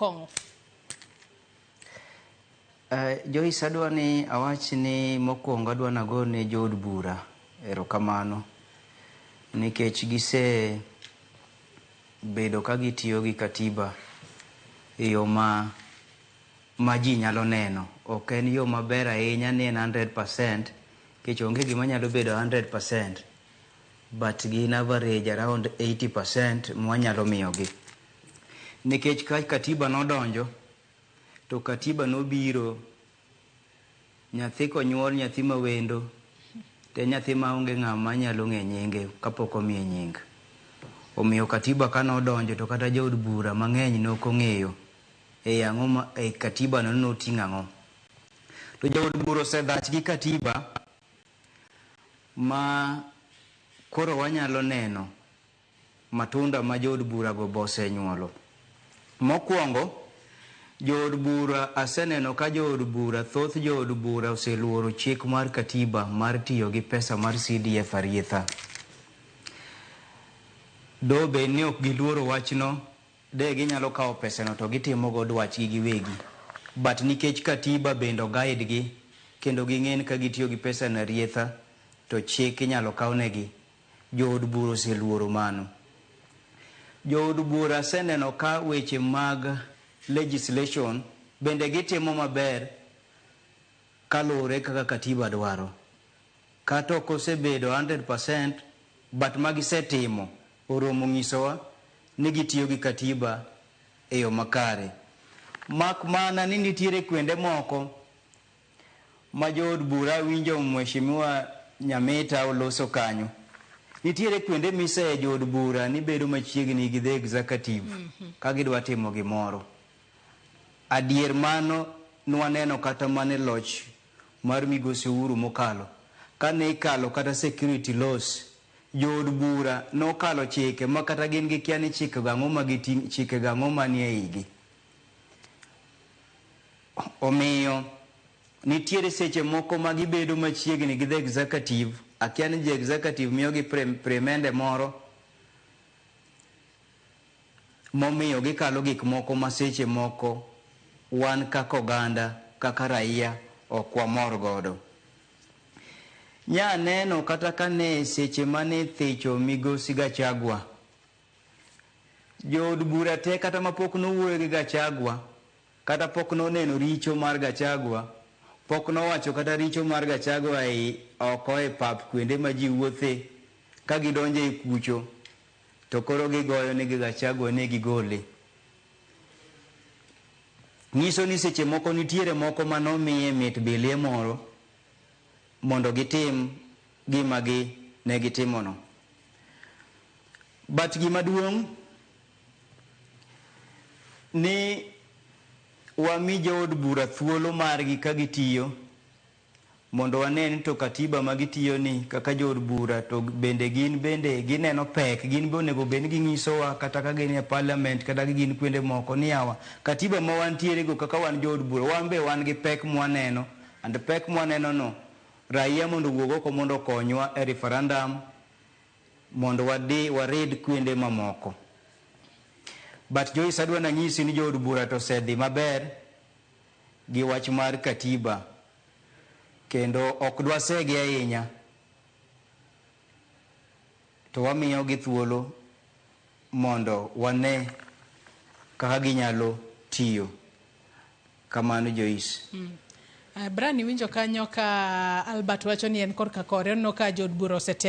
kong'o. Joyce, adwa ni awach ni mokwongo adwa nago ne jood bura erokamano nikech gise bedo ka gitiyo gi katiba e yo ma ji nyalo neno. Ok en yo maber ahinya ni en 100% nikech onge gima nyalo bedo 100%, but gin average around 80% mwanyalo miyogi. Nikech ka katiba nodonjo, to katiba nobiro nyathi konyuol, nyathi ma wendo to en nyathi maonge ng'ama nyalo ng'e nyinge kapok omiye nying. Omiyo katiba kanodonjo to kata jood bura mang'eny nok ong'eyo e ang'o ma e katiba no noting'o ang'o. To jood bura osedhach gi katiba ma koro wanyalo neno matunda ma jood bura go be osenyuolo. Mokwongo, jood bura aseneno ka jood bura, thoth jood bura oseluoro chik mar katiba mar tiyo gi pesa mar CDF arietha. Do bed ni ok giluoro wachno, de ginyalo kawo pesano to gitimo go dwachgi giwegi. But nikech katiba bende o guide gi kendo ging'e ni ka gitiyo gi pesa no arietha to chik inyalo kaw negi, jood bura oseluoro mano. Jood bura aseneno ka weche mag legislation bende gitimo maber kaluwore kaka katiba dwaro. Kata ok osebedo 100%, but magisetimo oromo nyisowa ni gitiyo gi katiba e yo makare. Mak mana ni nitiere kuonde moko ma jood bura winjo Mheshimiwa Nyamita oloso kanyo. Nitiere kuonde miseye jood bura ni bedo machiegni gi the executive ka gidwa timo gimoro. Adier mano nwaneno kata mana e loch mar migosi Uhuru mokalo. Kane ikalo kata security laws, jood bura nokalo chike ma kata gin gikia ni chike go ang'o ma giting', chike go ang'o manie igi. Omiyo nitiere seche moko ma gibedo machiegni gi the executive, akia ni jo executive miyogi prebende moro momiyo gikalo gik moko ma seche moko wan kaka oganda, kaka raia ok wamor godo. Nya neno kata kane seche mane thicho migosi Gachagua, jood bura te kata mapok nowuoyo gi Gachagua, kata pok noneno richo mar Gachagua, pok nowacho kata richo mar Gachagua ei oko e pap kuonde ma ji wuothe ka gidonjo e kucho to koro gigoyo ni Gachagua ne gigole. Nyiso ni seche moko nitiere moko manomiye mit bilie moro mondo gitim gima gi ne gitimono. But gima duong' ni wami jood bura thuolo margi ka gitiyo mondo wane ni to katiba ma gitiyo ni kaka jood bura to bende gin bende gineno pek, gin be onego bed ni ginyisowa kata ka gin e parliament kata ka gin kuonde moko ni yawa katiba ma wantiere go kaka wan jood bura wan be wan gi pek mwaneno, and pek mwaneno no raia mondo owuog oko mondo okonywa e referendum mondo wadi warid kuonde mamoko. But Joyce, adwa nanyisi ni jood bura to osedhi maber gi wach mar katiba kendo ok dwasegi ahinya to wamiyogi thuolo mondo wane kaka ginyalo tiyo. Kamano, Joyce. Brian, iwinjo kanyo ka Albert wacho ni en korka kore, oneno ka jood bura osetemo